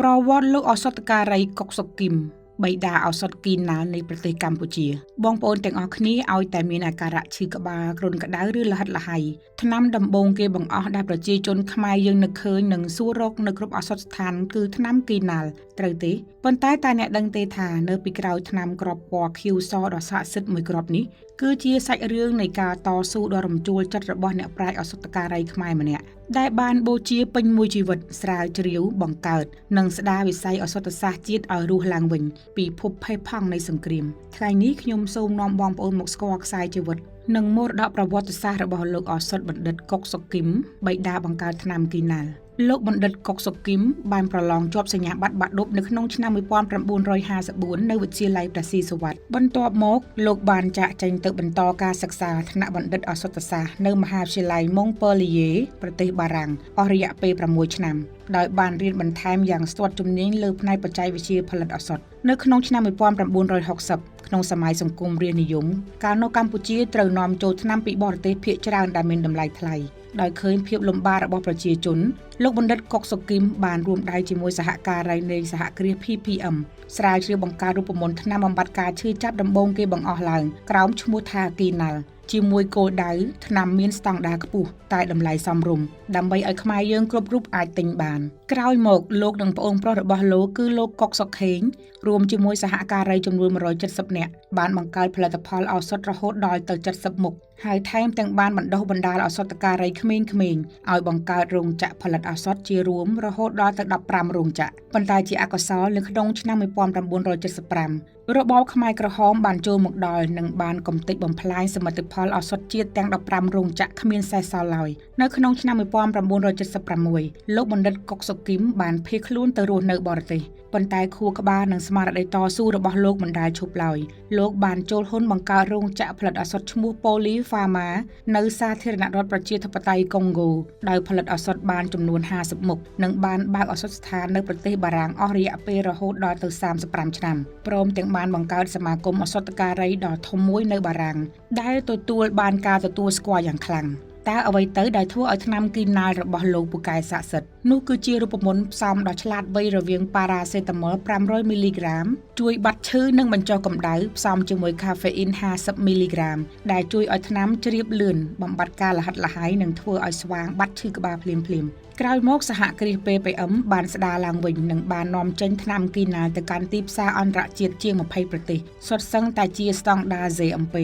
ប្រវត្តិលោកឱសថការីកុកសុគីមបិតាឱសថគីណាល់នៃប្រទេសកម្ពុជា បងប្អូនទាំងអស់គ្នាឲ្យតែមានអាការៈឈឺក្បាលគ្រុនក្តៅឬលហិតលហៃថ្នាំដំបូងគេបង្អស់ដែលប្រជាជនខ្មែរយើងនឹកឃើញនិងសួររកនៅគ្រប់ឱសថស្ថានគឺថ្នាំគីណាល់ត្រូវទេប៉ុន្តែតើអ្នកដឹងទេថានៅពីក្រោយថ្នាំគ្រាប់ពណ៌ខៀវសដ៏ស័ក្តិសិទ្ធិមួយគ្រាប់នេះគឺជាសាច់រឿងនៃការតស៊ូដ៏រំជួលចិត្តរបស់អ្នកប្រាជ្ញឱសថការីខ្មែរម្នាក់ដែលបានបូជាពេញមួយជីវិតស្រាវជ្រាវបង្កើតនិងស្ដារវិស័យឱសថសាស្ត្រជាតិឲ្យរស់ឡើងវិញពីភពផេះផង់នៃសង្គ្រាមថ្ងៃនេះខ្ញុំសូមនាំបងប្អូនមកស្គាល់ខ្សែជីវិតនិងមរតកប្រវត្តិសាស្ត្ររបស់លោកឱសថបណ្ឌិតកុកសុគីមបិតាបង្កើតថ្នាំគីណាល់លោកបណ្ឌិតកុកសុគីមបានប្រឡងជាប់សញ្ញាបត្របាក់ឌុបនៅក្នុងឆ្នាំ1954នៅវិទ្យាល័យព្រះស៊ីសុវត្ថិបន្ទាប់មកលោកបានចាកចេញទៅបន្តការសិក្សាថ្នាក់បណ្ឌិតឱសថសាស្ត្រនៅមហាវិទ្យាល័យម៉ុងពឺលីយេប្រទេសបារាំងអស់រយៈពេល6ឆ្នាំដោយបានរៀនបន្ថែមយ៉ាងស្ទាត់ជំនាញលើផ្នែកបច្ចេកវិទ្យាផលិតឱសថនៅក្នុងឆ្នាំ1960ក្នុងសម័យសង្គមរាស្ត្រនិយមកាលនោះកម្ពុជាត្រូវនាំចូលថ្នាំពីបរទេសភាគច្រើនដែលមានតម្លៃថ្លៃដោយឃើញភាពលំបាករបស់ប្រជាជនលោកបណ្ឌិតកុកសុគីមបានរួមដៃជាមួយសហការីនៃសហគ្រាស PPM ស្រាវជ្រាវបង្កើតរូបមន្តថ្នាំបំបត្តិការឈឺចាប់ដំបូងគេបង្អស់ឡើងក្រោមឈ្មោះថាគីណាល់ជាមួយគោលដៅថ្នាំមានស្តង់ដារខ្ពស់តែតម្លៃសមរម្យដើម្បីឲ្យខ្មែរយើងគ្រប់រូបអាចទិញបានក្រោយមកលោកនិងប្អូនប្រុសរបស់លោកគឺលោកកុកសុខេងរួមជាមួយសហការីចំនួន170នាក់បានបង្កើតផលិតផលឱសថរហូតដល់ទៅ70មុខហើយថែមទាំងបានបណ្ដុះបណ្ដាលឱសថការីក្មេងៗឲ្យបង្កើតរោងចក្រផលិតឱសថជារួមរហូតដល់ទៅ15រោងចក្រប៉ុន្តែជាអកុសលនៅក្នុងឆ្នាំ1975របបខ្មែរក្រហមបានចូលមកដល់និងបានកំទេចបំផ្លាញសមិទ្ធផលឱសថជាតិទាំង15រោងចក្រគ្មានសេសសល់ឡើយនៅក្នុងឆ្នាំ1976លោកបណ្ឌិតកុកសុគីមបានភៀសខ្លួនទៅរស់នៅបរទេសប៉ុន្តែខួរក្បាលនិងស្មារតីតស៊ូរបស់លោកមិនដែលឈប់ឡើយលោកបានចូលហ៊ុនបង្កើតរោងចក្រផលិតឱសថឈ្មោះ Poly Pharma នៅសាធារណរដ្ឋប្រជាធិបតេយ្យកុងហ្គោដោយផលិតឱសថបានចំនួន50មុខនិងបានបើកឱសថស្ថាននៅប្រទេសបារាំងអស់រយៈពេលរហូតដល់ទៅ35ឆ្នាំព្រមទាំងបានបង្កើតសមាគមឱសថការីដ៏ធំមួយនៅបារាំងដែលទទួលបានការទទួលស្គាល់យ៉ាងខ្លាំងតើអ្វីទៅដែលធ្វើឲ្យថ្នាំគីណាល់របស់លោកពូកែស័ក្តិសិទ្ធិនោះគឺជារូបមន្តផ្សំដ៏ឆ្លាតវៃរវាងប៉ារ៉ាសេតាមុល500មីលីក្រាមជួយបាត់ឈឺនិងបញ្ចុះកម្ដៅផ្សំជាមួយកាហ្វេអ៊ីន50មីលីក្រាមដែលជួយឲ្យថ្នាំជ្រាបលឿនបំបត្តិការលហិតលហៃនិងធ្វើឲ្យស្វាងបាត់ឈឺក្បាលភ្លាមៗក្រោយមកសហគ្រាស PPM បានស្ដារឡើងវិញនិងបាននាំចេញថ្នាំគីណាល់ទៅកាន់ទីផ្សារអន្តរជាតិជាង20ប្រទេសសុទ្ធសឹងតែជាស្តង់ដារ GMP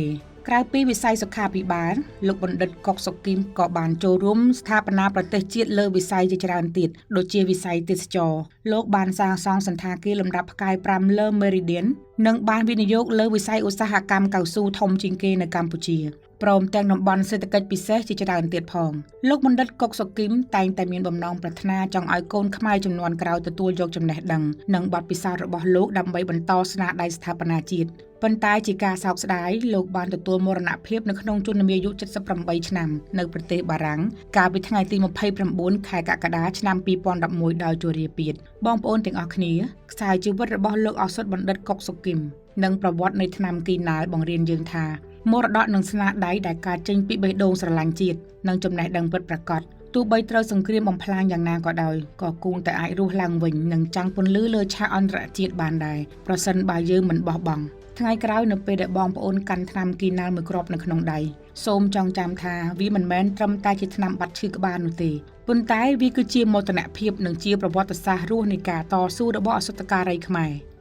ក្រៅពីវិស័យសុខាភិបាលលោកបណ្ឌិតកុកសុគីមក៏បានចូលរួមស្ថាបនាប្រទេសជាតិលើវិស័យជាច្រើនទៀតដូចជាវិស័យទេសចរលោកបានសាងសង់សណ្ឋាគារលំដាប់ផ្កាយ5លើ Meridian និងបានវិនិយោគលើវិស័យឧស្សាហកម្មកៅស៊ូធំជាងគេនៅកម្ពុជាព្រមទាំងតំបន់សេដ្ឋកិច្ចពិសេសជាច្រើនទៀតផងលោកបណ្ឌិតកុកសុគីមតែងតែមានបំណងប្រាថ្នាចង់ឲ្យកូនខ្មែរជំនាន់ក្រោយទទួលយកចំណេះដឹងនិងបទពិសោធន៍របស់លោកដើម្បីបន្តស្នាដៃស្ថាបនាជាតិប៉ុន្តែជាការសោកស្ដាយលោកបានទទួលមរណភាពនៅក្នុងជនមាយុ78ឆ្នាំនៅប្រទេសបារាំងកាលពីថ្ងៃទី29ខែកក្កដាឆ្នាំ2011ដោយជរាពាធបងប្អូនទាំងអស់គ្នាខ្សែជីវិតរបស់លោកឱសថបណ្ឌិតកុកសុគីមនិងប្រវត្តិនៃថ្នាំគីណាល់បង្រៀនយើងថាមរតកនិងស្នាដៃដែលកើតចេញពីបេះដូងស្រឡាញ់ជាតិនិងចំណេះដឹងពិតប្រាកដទោះបីត្រូវសង្គ្រាមបំផ្លាញយ៉ាងណាក៏ដោយក៏គង់តែអាចរស់ឡើងវិញនិងចាំងពន្លឺលើឆាកអន្តរជាតិបានដែរប្រសិនបើយើងមិនបោះបង់ថ្ងៃក្រោយនៅពេលដែលបងប្អូនកាន់ថ្នាំគីណាល់មួយគ្រាប់នៅក្នុងដៃសូមចងចាំថាវាមិនមែនត្រឹមតែជាថ្នាំបាត់ឈឺក្បាលនោះទេប៉ុន្តែវាគឺជាមោទនភាពនិងជាប្រវត្តិសាស្ត្ររស់នៃការតស៊ូរបស់ឱសថការីខ្មែរ។